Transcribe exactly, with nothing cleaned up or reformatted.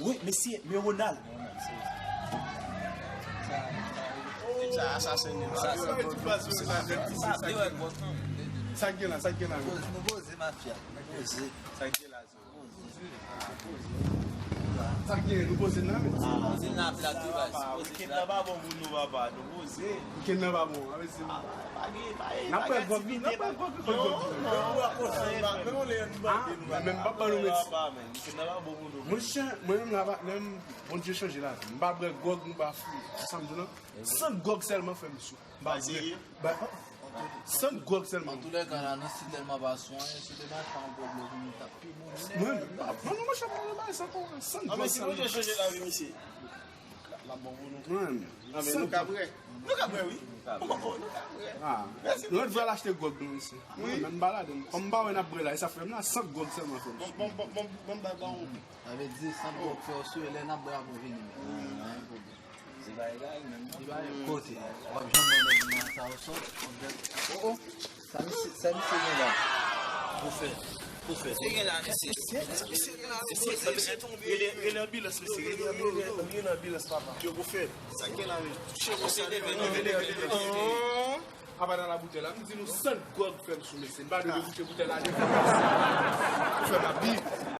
Wi, mesye, men Ronald. Sa asasinen. Sa gen la, sa gen la. Nou poze, mafya. Nou poze. Sa gen la. Sa gen, nou poze nan men. Poze nan plat tou, baz. Poze plat. Kidnap pa bon pou nou, papa. Nou poze. Kidnap pa bon, a vle di. N ap pran gòg, n ap pran gòg, pran gòg. Non, non, non. Ah, men, men m pa ban nou mèsi. Kidnap pa bon pou nou. Monchè, mwen menm la, pa, menm Bondye chanje lavi m. M pa bwè gòg, m pa fimen. Sa m di w lan. San gòg sèlman fè m sou. M pa bwè. Ba, san gòg sèlman. Antoulèka, la, nou si tèlman pa sou anyen, si te pa fè yon gòg, nou t ap pi bon. Mwen, pa, non, non, monchè, pa nan bagay sa ankò. San gòg sèlman. Bondye chanje lavi misye. L ap bon pou nou. Mwen, ah, men nou ka bwè. Nou ka bwè, wi. Oh, oh, nou ka bwè. Ah, nou ret vre al achte gòg nou isi. Mwen menm m pa ladan l. Kòm m pa wè n ap bwè la, e sa fè m la, san gòg sèlman fè m. Bon, bon, bon, bon, bon, ba, ba, on. Sa vle di, san gòg fè w sou, e lè n ap bwè, ap vini menm. Anyen pwoblèm. Se pa egare menm, non? Se pa egare. Kote? W ap janm wè nèg nan sa w sòt, w ap janm. Oh, oh. Sa misye, sa misye gen la? Pou fè. Pou fè. Misye gen la, mesye. Sa misye gen la, mesye. Rele, rele anbilans, mesye. Rele, rele, rele anbilans, papa. Yo, pou fè. Sa gen la, mesye. Touche pou sa, rele, rele, rele. Apa nan la boutèy la, m di nou san gòg fè m sou, mesye. M pa dwe bouche boutèy la devan. Fè m ap di.